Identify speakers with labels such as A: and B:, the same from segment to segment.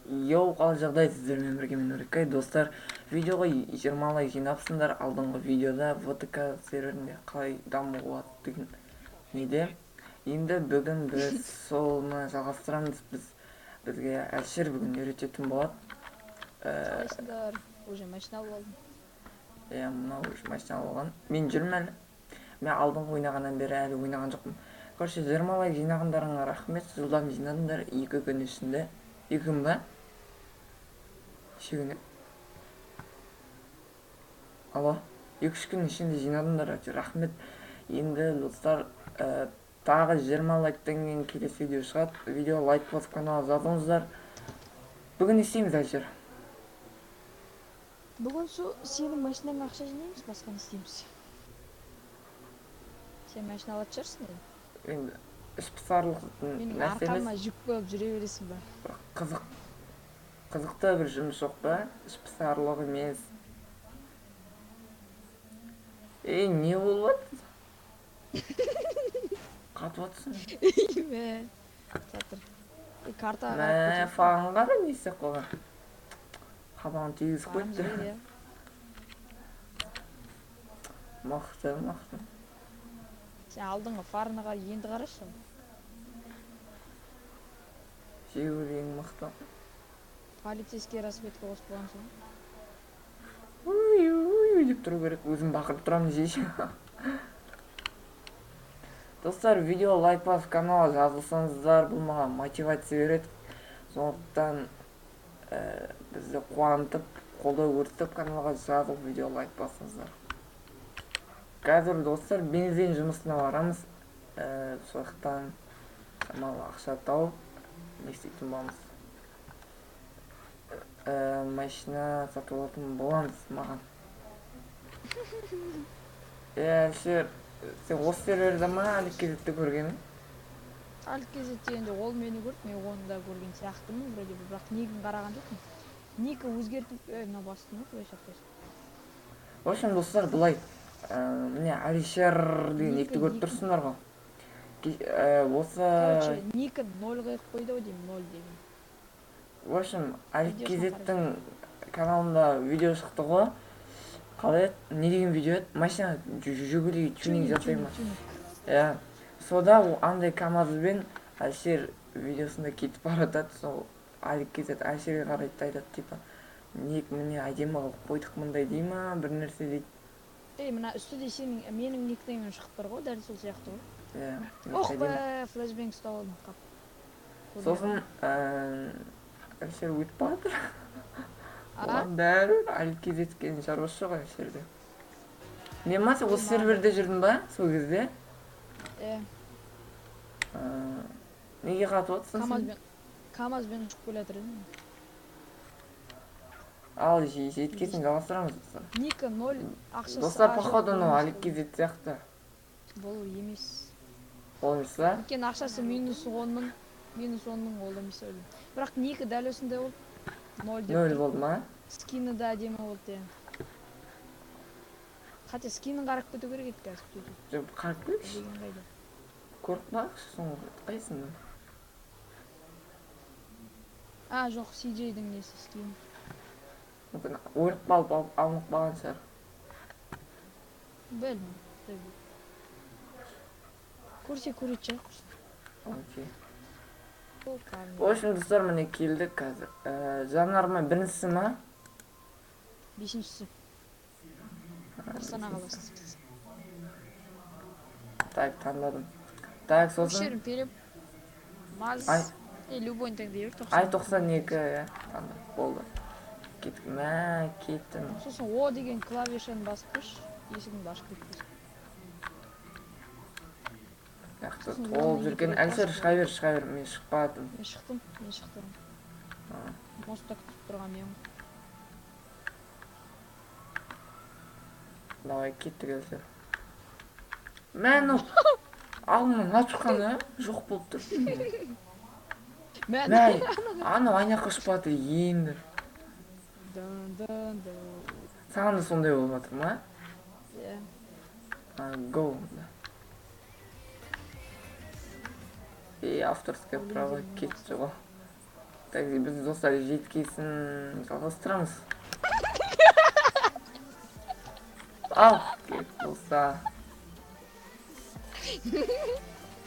A: Йоу, қалай жағдай, сіздермен бірге мен Нұрекай. Достар, видеоға 20 лайк жинапсыңдар. Алдыңғы видеода ВТК серверінде қалай дамуға болады деген неде. Енді бүгін біз соны жалғастырамыз. Бізге Әлішер бүгін үйрететін болады.
B: Қалайсыңдар? Уже машина алып алдым.
A: Иә, мынау уже машина алып алған. Мен жүрмін әлі. Мен алдыңғы ойнағаннан бері әлі ойнаған жоқпын. Короче, 20 лайк жинағандарыңа рахмет. Жылдам жинадыңдар 2 күн ішінде. 2 күн ба? Неше күн? Алло, 2-3 күн ішінде жинадыңдар, әйтеуір рахмет. Енді достар, тағы 20 лайктан кейін келесі видео шығады. Видео лайк басып каналға жазылыңыздар. Бүгін не істейміз, Әлішер?
B: Бүгін сенің машинаңа ақша жинаймыз, басқа не істейміз? Сен машина алатын шығарсың енді.
A: Енді іш пысарлық
B: Менің
A: нәрсе емес.
B: арқама жүк болып жүре бересің ба?
A: Қызықты бір жұмыс жоқ па? Іш пысарлық емес. Ей, не болып жатыр? Қатып жатсың.
B: Мә, жатыр. Ей, картаға
A: Мә,
B: қарап кетесің.
A: фаған қара не істеп қойған? Қабағын түйгізіп
B: Фағын
A: қойыпты.
B: жібер, иә.
A: Мықты, мықты.
B: Сен алдыңғы фарына қара, енді қарашы.
A: Жегуі ең мықты.
B: Полицейский разведка қосып қойған соң.
A: Уй, уй, деп тұру керек. Өзім бақырып тұрамын жейші. Достар, видео лайк басып каналға жазылсаңыздар, бұл маған мотивация береді. Сондықтан, бізді қуантып, қолдау көрсетіп, каналға жазылып, видео лайк басыңыздар. Қазір, достар, бензин жұмысына барамыз. Сол жақтан шамалы ақша тауып, не істейтін боламыз. Машина сатып алатын боламыз маған. Әлішер, сен осы серверде ма Алик Кезетті көргенің?
B: Алик Кезет дегенде ол мені көрді, мен оны да көрген сияқтымын вроде бы, бірақ никін қараған жоқпын. Нікі өзгертіп, мына бастым ғой, құдай сақтасын.
A: В общем, достар, былай, міне Әлішер деген
B: Ника,
A: никті көріп
B: Ника.
A: тұрсыңдар ғой. Осы
B: Короче, ника 0 қойып қойды ау деймін, 0 деген.
A: В общем, Алик
B: Видеосын
A: Кезеттің каналында видео шықты ғой. Қалай еді? Не деген видео еді? Машина Жигули тюнинг
B: Тюнинг,
A: жасай ма?
B: тюнинг, тюнинг.
A: Иә. Сода ол андай КамАЗбен Әлішер видеосында кетіп бара жатады. Сол Алик Кезет Әлішерге қарайды да айтады, типа, ник міне әдемі қылып қойдық мындай дей ма, бір нәрсе дейді.
B: Ей, мына үстіде сенің, менің никнеймім шығып тұр ғой, дәл сол сияқты ғой.
A: Иә, ник
B: Ох
A: әдемі.
B: бе, флешбэнг ұстап алдым, қап. Көрмей
A: Сосын,
B: қалдым.
A: Әлішер өтіп бара жатыр.
B: А?
A: Оған бәрібір Алик Кезеткен шаруасы жоқ Әлішерде. Не ма, сен осы
B: Ей, маған
A: серверде жүрдің ба сол кезде?
B: Иә.
A: Неге қатып отырсың сен?
B: КамАЗбен ұшып келе жатыр едім.
A: Ал, жеткесін жалғастырамыз, достар.
B: Ника 0 ақшасы
A: Достар,
B: а, жоқ,
A: походу, мынау
B: емес
A: Алик
B: бұл.
A: Кезет сияқты.
B: Бұл емес.
A: Ол емес па?
B: Өйткені ақшасы минус он мың, минус он мың ол емес ойлаймын. Бірақ Ника дәл осындай болды. 0 деп
A: 0
B: тұр.
A: болды ма?
B: Скины да әдемі болды, иә. Хотя скинін қарап кету керек еді қазір, күту.
A: Жоқ, қарап көрейікші.
B: Деген қайда?
A: Көріп қалайықшы, соны қайсыны?
B: А, жоқ, Си Джейдің несі скин.
A: Мүмкін өліп қалып, алынып қалған шығар.
B: Білмеймін, құдай біледі. Көрсе көретін шығар, құрсын.
A: Окей.
B: Ол кәдімгі.
A: В общем, достар, міне келдік қазір. Жанармай біріншісі ма?
B: Бесіншісі. Астана
A: Бесіншісі.
B: қаласы.
A: Так, таңдадым. Так, сосын
B: Көшерін переп. Маз.
A: Ай.
B: Ей, любойын таңдай бер, тоқсан.
A: Ай, тоқсан екі, иә, таңдадым. Болды. Кеттік. Мә, кеттім.
B: Сосын О деген клавишаны басып қойшы, есігіңді ашып кетпесін.
A: Жақсы,
B: Сосын
A: толып
B: оны
A: жүрген.
B: екі рет
A: Әлішер,
B: басып
A: шыға бер, шыға бер. Мен шықпадым.
B: Мен шықтым, мен шықтым.
A: А.
B: Мостта күтіп тұрған мен.
A: Давай, кеттік, Әлішер. Мә, мынау алдымнан ат шыққан, ә? Жоқ болып тұр.
B: Мә,
A: Мә, анау ана жаққа ұшып жатыр енді.
B: Дын, дын, дын.
A: Саған да сондай болып жатыр ма?
B: Иә.
A: А, го. Ей, авторское
B: Өлең
A: право
B: деген
A: кетті ғой. Так, біз, достар, жеткесін жалғастырамыз. Ал, керек болса.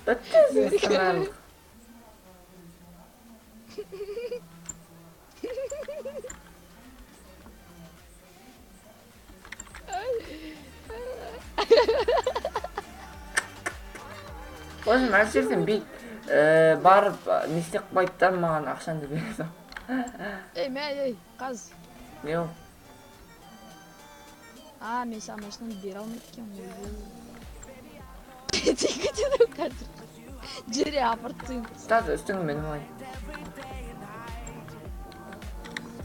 A: Бітті жұмыстың барлығы. В общем, әсер сен бүйт, барып не істеп қойды да, маған ақшаңды бере сал.
B: Ей, мә, ей, қаз.
A: Не ол?
B: А, мен саған машинаны бере алмайды екенмін ғой. Тиіп кетеді қазір. Жере апарып тастайын.
A: Таза үстіңе мініп алайын.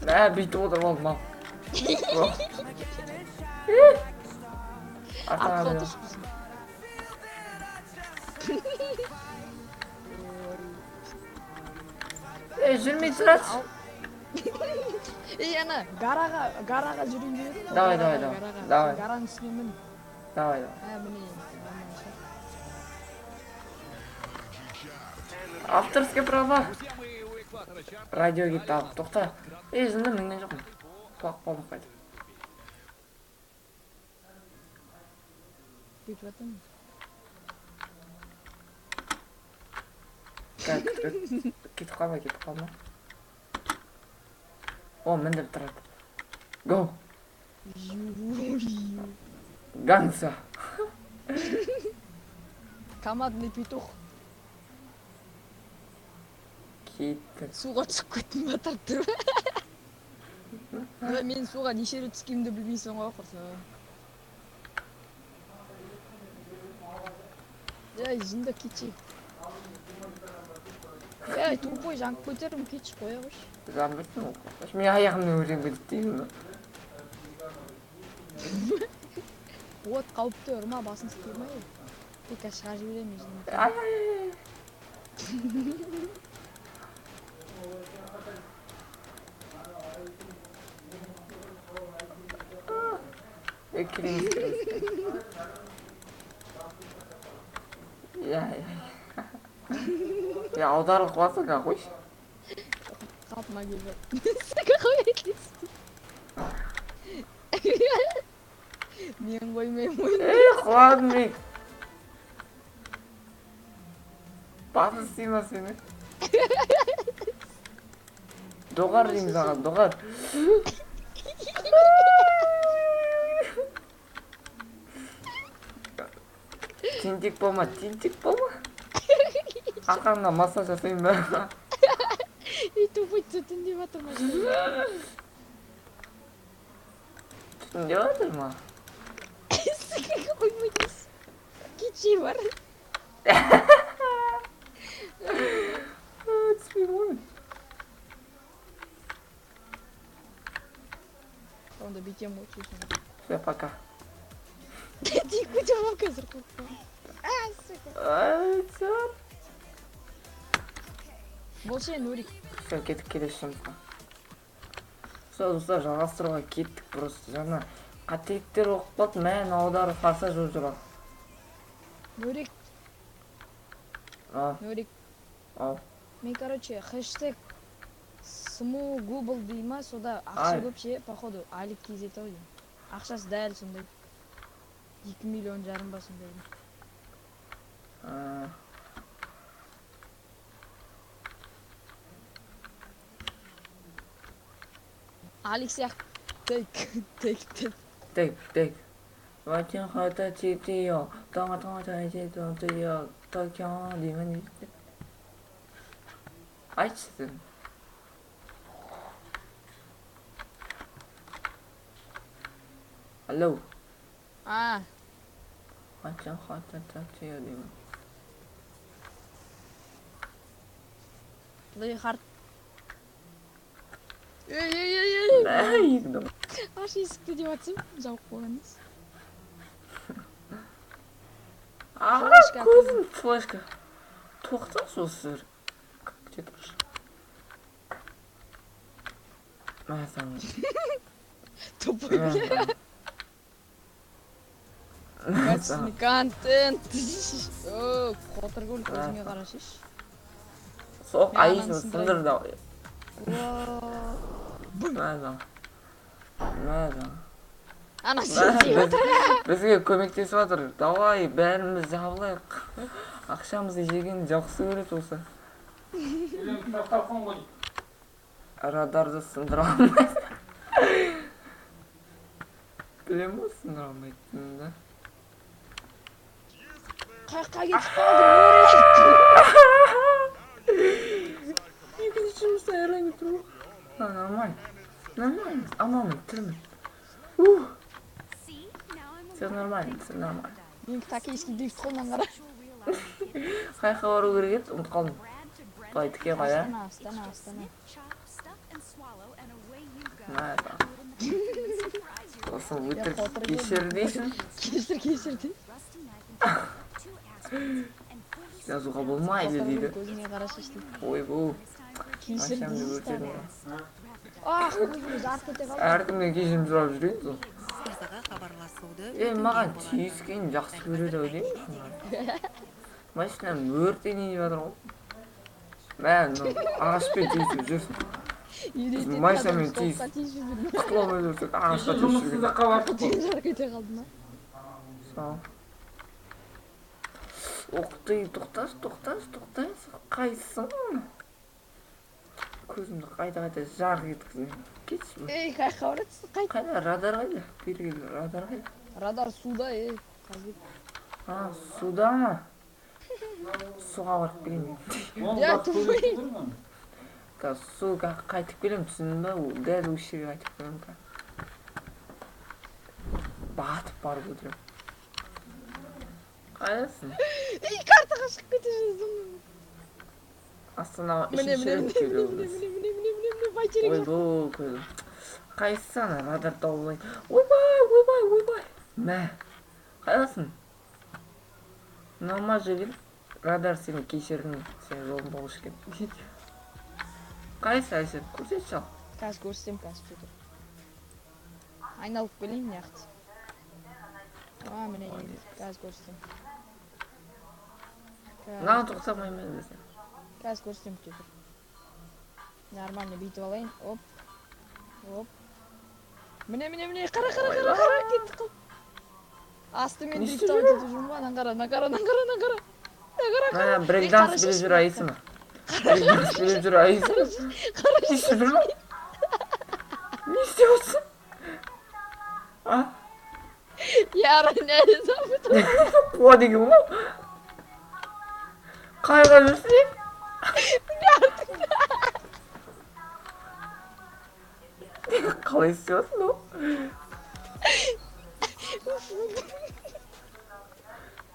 A: Мә, бүйтіп отырып алдым, ал. Артыңа
B: Артқа
A: бер.
B: отыршы біздің.
A: Ей, жүрмей тұрады.
B: Ей, ана, гараға жүрейін деп едім ғой.
A: Давай,
B: Гараға,
A: давай, давай.
B: гараға.
A: Давай.
B: Гараның үстіне мін.
A: Давай, давай.
B: Ә, міне, нормально шығар.
A: Авторский права. Радио кетті, ал, тоқта. Ей, жынды, мінген жоқпын. Құлап қалдым қайтып.
B: Бүйтіп жатырмын.
A: Қазір кетіп қалма, кетіп қалма. О, міндіп тұрады. Го. Ганса.
B: Командный петух.
A: Кетті.
B: Суға түсіп кеттім ба, тартып тұрып. Ой, мен суға неше рет түскенімді білмейсің ғой, құрсын. Ей, жынды, кетші. Ей, тупой, жанып кетермін, кетші, қоя қойшы.
A: Жанып кеттім ғой. Мен аяғымнан өлең кетті деймін.
B: От қауіпті, ұрма, басын істей ма, ей. Тек қазір шығарып жіберемін жынды.
A: Ай, ай, ай. Ей, келеміз, келеміз. Иә, иә. Е, аударылып қаласың, қойшы.
B: Қалпыма келіп жатыр. Сука, қоя кетсін. Мен қоймаймын ойын.
A: Ей, құладым мен. Басы істей ма сені? Доғар деймін саған, доғар. Тентек болма, тентек болма. Арқаңнан массаж жасайын ба?
B: Ей, тупой, түтіндеп жатыр машина.
A: Түтіндеп жатыр ма?
B: Сука, қоймай дейсің. Кетші, бар.
A: Түспеймін ғой мен.
B: Онда бүйтемін ғой, сосын.
A: Все, пока.
B: Тиіп кетемін ғой қазір, қорықпа. А, сука.
A: Ай, всё.
B: Болшы, Нурик.
A: Все, кеттік келесі жұмысқа. Все, достар, жалғастыруға кеттік просто. Жаңа қателіктер болып қалды, мән аударып форсаж болып жүр.
B: Нурик.
A: А.
B: Нурик.
A: Ау.
B: Мен, короче, хэштег сму гугл дей ма, сонда ақша
A: Ай.
B: көп ше, походу, Алик kz ау деймін. Ақшасы дәл сондай. 2 миллион жарым ба сондай.
A: А.
B: Алик сияқты. Тек, тек, тек.
A: Тек, тек. Ватин хата тетио, таңа таңа таңа тетио, тетио, токио деймін дейді. Айтшы сен. Алло.
B: А.
A: Ватин хата тетио деймін.
B: Play hard. Ей, ей, ей, ей.
A: Ай, дым.
B: Аш есікті деп жатсам, жауып қойған емес.
A: А,
B: Флешка.
A: көзім флешка. Тоқташы осы бір. Күте тұршы. Мә саған.
B: Тупой.
A: Мә
B: Качественный контент. О, қотыргүл, көзіңе қарашы.
A: Соқ,
B: Мен
A: айысын
B: ананы
A: сындыр да. Мә, мә.
B: Ана сен тиіп отыр.
A: Бізге көмектесіп жатыр. Давай, бәріміз жабылайық. Ақшамызды жеген жақсы көреді осы. Радарды сындыра алмайды. Білемін ғой сындыра алмайтынын да.
B: Қаяққа кетіп қалдың?
A: Екінші жұмыстан айырылайын деп тұр ғой. Нормально. Нормально. Аманмын, тірімін. Ух. Все нормально, все нормально.
B: Менікі токийский дрифт қой, мынаны қара.
A: Қай жаққа бару керек еді? Ұмытып қалдым. Былай тіке ғой, иә?
B: Астана, Астана, Астана.
A: Мә, сосын өтірік кешір дейсің.
B: Кешір, кешір дейді.
A: Жазуға болмайды дейді.
B: Көзіңе қарашы дейді.
A: Ойбу.
B: Кешір
A: Машинамды
B: дейсің.
A: өртедім ғой.
B: Ах, өзім жарқ ете қалдым.
A: Әркімнен кешірім сұрап жүрейін сол.
C: Стасаға хабарласуды
A: Е, маған
C: өтінген болатын.
A: түйіскен жақсы көреді ау деймін. Машинам өртенейін деп жатыр ғой. Мә, мынау ағашпен түйісіп жүрсің.
B: Үйрететін
A: Машинамен
B: адам
A: тиіс.
B: столға тиісіп жүр.
A: Құтыла алмай жүрсек ағашқа түйісіп жүрген.
B: Жарқ ете қалды ма?
A: Сол. Ух ты, тоқташы, тоқташы, тоқташы. Қайсың? Көзімді қайта-қайта жарқ еткізген. Кетші.
B: Ей, қаяққа баратсың? Қайт.
A: Қайда радар қайда? Бері кел, радар қайда?
B: Радар суда, ей. Қазір.
A: А, суда ма? Суға барып келейін.
B: Я тупой.
A: Қазір суға қайтып келемін, түсіндің ба? Дәл осы жерге қайтып келемін қазір. Батып барып отырамын. Қайдасың?
B: Ей, картаға шығып кете жаздым.
A: Астанаға
B: Міне,
A: үшінші
B: міне,
A: рет
B: міне, міне,
A: келуіміз.
B: міне, міне, міне, міне, міне, бәйтерек жақ.
A: Ойбу, көзім. Қайсысы ана радар тауып алайын. Ойбай, ойбай, ойбай. Мә, қайдасың? Мынау ма жігіт? Радар сені кешірдім, сен жолың болғыш екен. Қайсы, Әсет? Көрсетші ал.
B: Қазір көрсетемін, қазір тұр. Айналып келейін мына жақты. А, міне, енді қазір көрсетемін.
A: Мынаны тоқтамай ма десең?
B: Қазір көрсетемін, күте тұр. Нормально бүйтіп алайын. Оп. Оп. Міне, міне, міне, қара, қара, қара, қара, кетті қыл. Астымен
A: Не істеп
B: дрифтовать етіп жүрмін ғой, ананы қара, ана қара, ана қара, ана қара. Ана қара, қара.
A: Мә, брейкданс билеп жүр Айсы ма? Брейкданс билеп жүр Айсы. Не істеп жүр ма? Не істеп отырсың? А?
B: Я роняю забыл.
A: Қуа деген ғой. Қайға жүрсің? Е? Қалай істеп жатсың ол?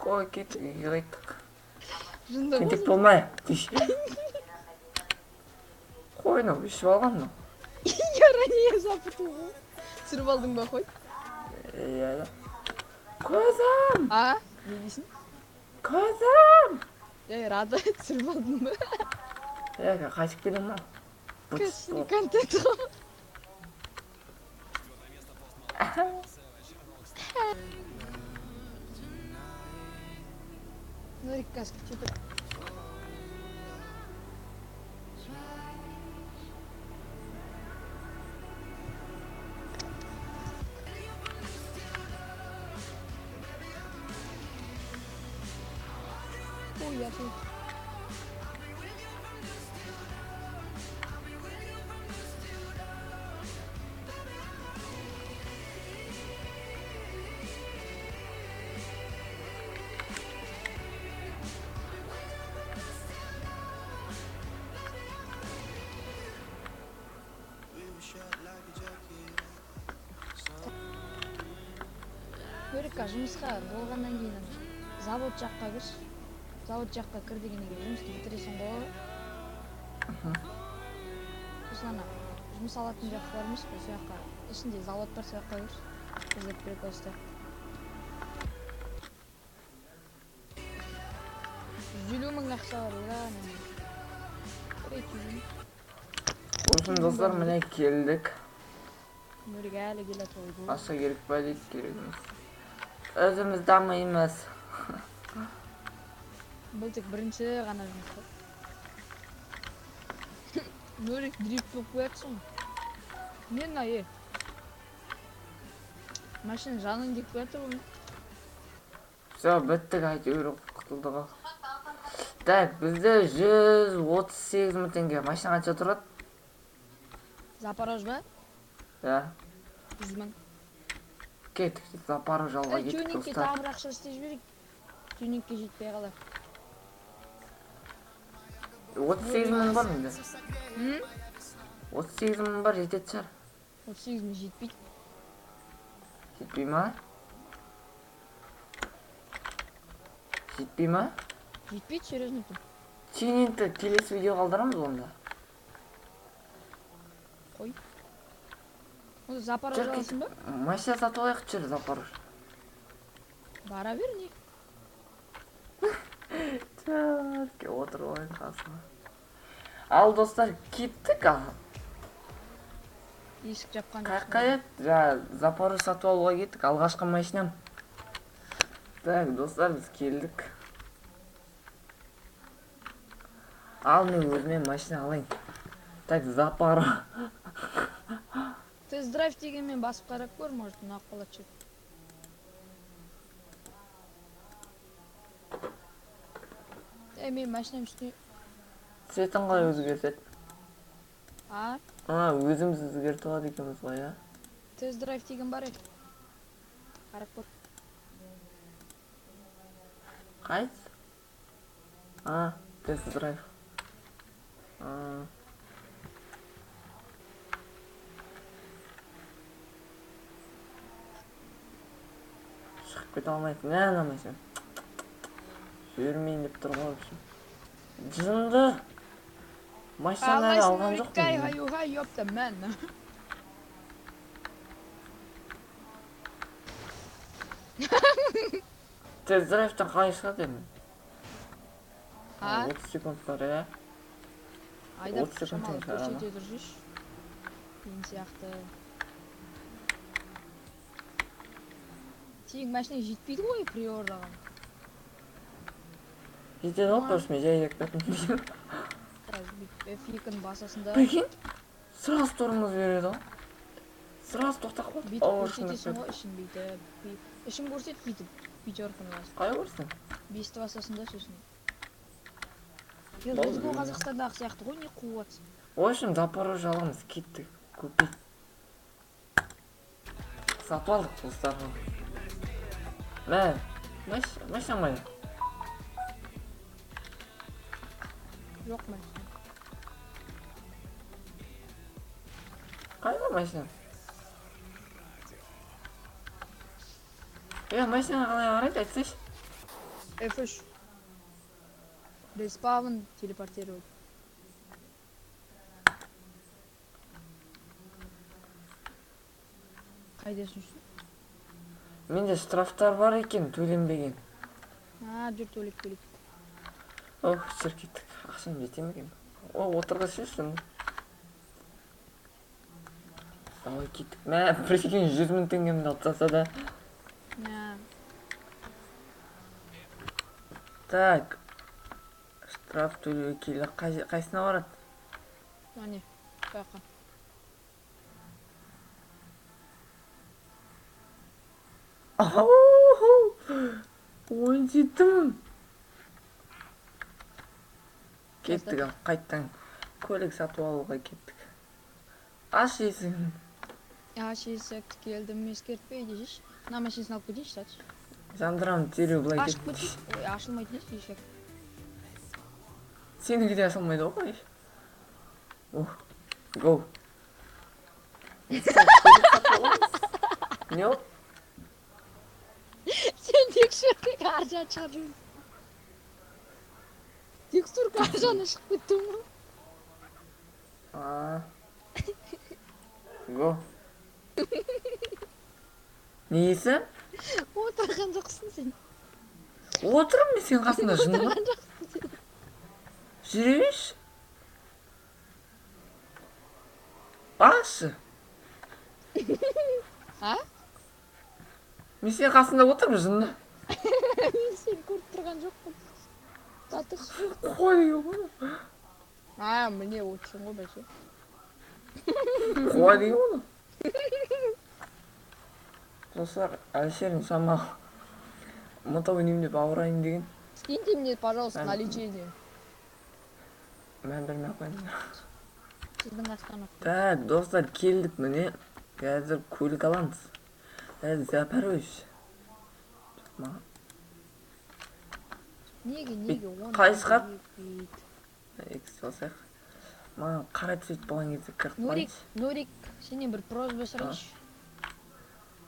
A: Қой, кеттік, үйге қайттық.
B: Жынды
A: Тентек болмай. Қой, мынау ішіп алған мынау.
B: Я роняю запутал ғой. Түсіріп алдың ба қой?
A: Иә. Көзім!
B: А? Не дейсің?
A: Көзім!
B: Ей, Рада, түсіріп алдың ба?
A: Иә, қайтып келемін ау.
B: Кәсіби контент ғой. Нурик, қазір күте тұр. Ой, я тут. Нурика, жұмысқа болғаннан кейін ана завод жаққа кірші. Завод жаққа кір дегеннен кейін жұмысты бітіресің ғой. Сосын ана жұмыс алатын жақ бар емес пе, сол жаққа. Ішінде завод бар, сол жаққа кірші. Іздеп керек осы. 150 мың ақша бар, ура, мен. Бір
A: Сосын достар, міне келдік.
B: Нурик әлі келе жатыр ғой.
A: Ақша керек па дейді, керек емес. Өзіміз дамимыз.
B: Бұл тек бірінші ғана жұмыс қой. Нурик дрифт болып қоятсың ғой. Не мына, е? Машина жаның кетіп жатыр ғой.
A: Все, біттік, әйтеуір құтылдық ау. Так, бізде 138 мың теңге. Машина қанша тұрады?
B: Запорож ба?
A: Да.
B: 100 мың.
A: Кеттік, Запорож алуға
B: Ей,
A: кеттік,
B: тюнингке
A: достар.
B: тағы бір ақша істеп жіберейік. Тюнингке жетпей қалар.
A: 38 мың бар менде.
B: М?
A: 38 мың бар, жететін шығар.
B: 38 мың жетпейді.
A: Жетпей ма? Жетпей ма?
B: Жетпейді, серьезно айтамын.
A: Тюнингті келесі видео қалдырамыз онда.
B: Қой. Онда Запорож
A: Жүр,
B: аласың ба?
A: Машина сатып алайық, жүр, Запорож.
B: Бара бер, не?
A: Так, отырып алайын қасыма. Ал, достар, кеттік ал.
B: Есік жапқан
A: Қай
B: жоқсың.
A: Қай еді? Жаңа Запорож сатып алуға кеттік, алғашқы машинам. Так, достар, біз келдік. Ал мен өзіме машина алайын. Так, Запорож.
B: Тест-драйв дегенмен басып қарап көр, может, ұнап қалатын шығар. Ей, мен машинам үстіне.
A: Цветін қалай өзгертеді?
B: А?
A: А, өзіміз өзгертіп алады екенбіз ғой, иә?
B: Тест-драйв деген бар еді. Қарап көр.
A: Қайсы? А, тест-драйв. А. Шығып кете алмайтын, мә, ана машина. Жібермейін деп тұр ғой, в общем. Жынды. Машинаны әлі алған
B: Қалайсың,
A: жоқпын
B: Нурикай,
A: мен.
B: хаюха, ёпта, мә.
A: Тест-драйвтан қалай шығады енді?
B: А?
A: 30 секунд бар, иә?
B: Айдап
A: 30 секунд
B: шамалы
A: шығара ма?
B: көрсете тұрсайшы. Мен сияқты. Сенің машинаң жетпейді ғой приордаға.
A: Жетеді ғой, просто мен жай жеп кеттім.
B: Қазір бүйтіп F2-ні басасың да.
A: Прикинь, сразу тормоз береді ғой. Сразу тоқтап қалды.
B: Бүйтіп
A: Ауыр
B: көрсетесің
A: шынып
B: ғой ішін бүйтіп. Ішін көрсет бүйтіп. Пятерканы басып.
A: Қалай көрсің?
B: Бесті басасың да сосын. Е,
A: Болды,
B: Let's Go
A: білмеймін.
B: Қазақстандағы сияқты ғой, не қуып жатсың?
A: В общем, Запорожье аламыз, кеттік. Купить. Сатып алдық, достар. Мә, машина қайда?
B: Жоқ машина.
A: Қайда машина? Е, машина қалай қарайды, айтсайшы.
B: F3. Респаун, телепортировать. Қайдасың сен?
A: Менде штрафтар бар екен, төленбеген.
B: А, жүр, төлеп келейік.
A: Ох, жүр, кеттік. Ақшам жете ме екен? О, отырғызшы. Давай, кеттік. Мә, прикинь, 100 000 теңгемді алып тастаса да.
B: Мә,
A: Так. Штраф төлеуге келді. Қайсына барады?
B: Әне, бұл жаққа.
A: Ау, 17 000. Кеттік ал, қайттан көлік сатып алуға кеттік. Аш есігін.
B: Аш есікті, келдім, ескертпей десейші. Мына машинасын алып кетейінші, сатшы.
A: Жандырамын, дереу былай
B: Ашып
A: кет.
B: кетейінші. Ой, ашылмайтын еді есік.
A: Сенікі де ашылмайды ғой. Ох, го. Не ол?
B: Сен текстурка ар жағын шығарып жүрсің. Текстурка ар жағына шығып кеттің ғой.
A: А. Го. Несі?
B: Отырған жоқсың сен.
A: Отырмын мен сенің қасында, жынды ма?
B: Отырған жоқсың сен.
A: Жүре берші. Басшы.
B: А?
A: Мен сенің қасында отырмын, жынды.
B: Мен сені көріп тұрған жоқпын. Татықшы.
A: Қой ғой.
B: А, міне отырсың ғой, бәсе.
A: Қуа деген оны. Достар, Әлішердің шамалы мото ойнаймын деп ауырайын деген.
B: Скиньте мне, пожалуйста, на
A: Ән-
B: лечение.
A: Мән бермей ақ қояйын.
B: Сіздің астана.
A: Так, достар, келдік міне. Қазір көлік аламыз. Запорожец. Маған
B: Неге, неге оны?
A: Қай шығады?
B: Бит.
A: X басайық. Маған қара цвет болған кезде кіріп
B: Нурик,
A: қояйыншы.
B: Нурик, сенен бір просьба сұрайыншы.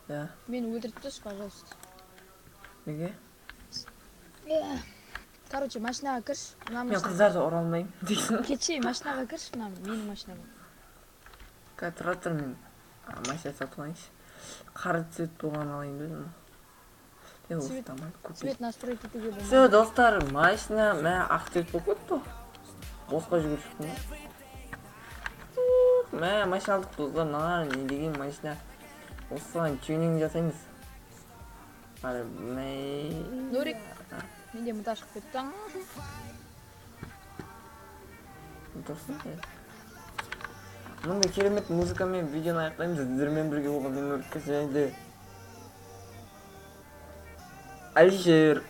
A: Иә,
B: Мені өлтіріп тасташы, пожалуйста.
A: неге?
B: Короче, машинаға кірші. Мына
A: Мен
B: машина.
A: қыздарды ұра алмаймын дейсің.
B: Кетші, машинаға кірші, мына менің машинама.
A: Қазір тұра тұр, мен машина сатып алайыншы. Қара цвет болған алайын дедім. Е, осы
B: Цвет-
A: тамам купить.
B: Цвет настроить етуге болмайды.
A: Все, достар, машина мә ақ цвет болып кетті ғой. Босқа жүгіріп шықтым ғой. Мә, машина алдық, достар, мына не деген машина. Осыған тюнинг жасаймыз. Ары, мә.
B: Нурик, менде мыта шығып кетті.
A: Дұрыс па? Мындай керемет музыкамен видеоны аяқтаймыз. Сіздермен бірге болған мен Нурик және де Әлішер.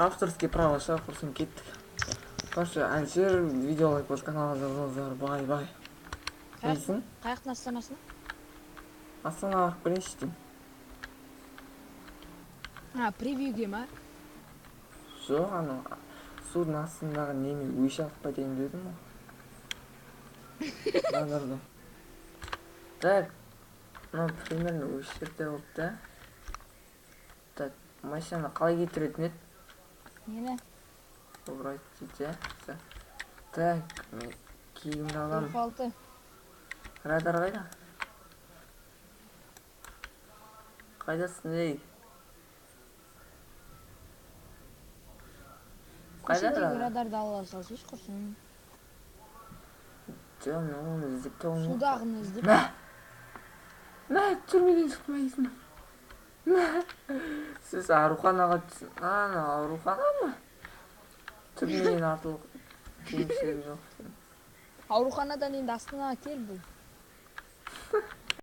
A: Авторский право шығар, құрсын, кеттік. Короче, Әлішер, видео лайк басып, каналға жазылыңыздар. Бай бай. Несін?
B: Қаяқтың астанасың?
A: Астанаға барып келейінші деймін.
B: А, превьюге ма?
A: Жоқ, анау судың астындағы неме өше алып кетейін дедім ғой. Радардан. Так, мынау примерно осы жерде болды да. Так, машинаны қалай кетіретін еді?
B: Нені?
A: Убрать дейді. Всё. Так, мен киімді аламын.
B: 46.
A: Радар қайда? Қайдасың, ей? Қайда
B: Көшедегі
A: радар?
B: радарды ала салсайшы, құрсын.
A: Жоқ, мен оны іздеп таба алмаймын.
B: Судағыны іздеп.
A: Мә! Мә, түрмеден шықпайсың. Мә! Сіз ауруханаға түс... Ана, аурухана ма? Түрмеден артылық кемшілігі жоқ.
B: Ауруханадан енді Астанаға кел бұл.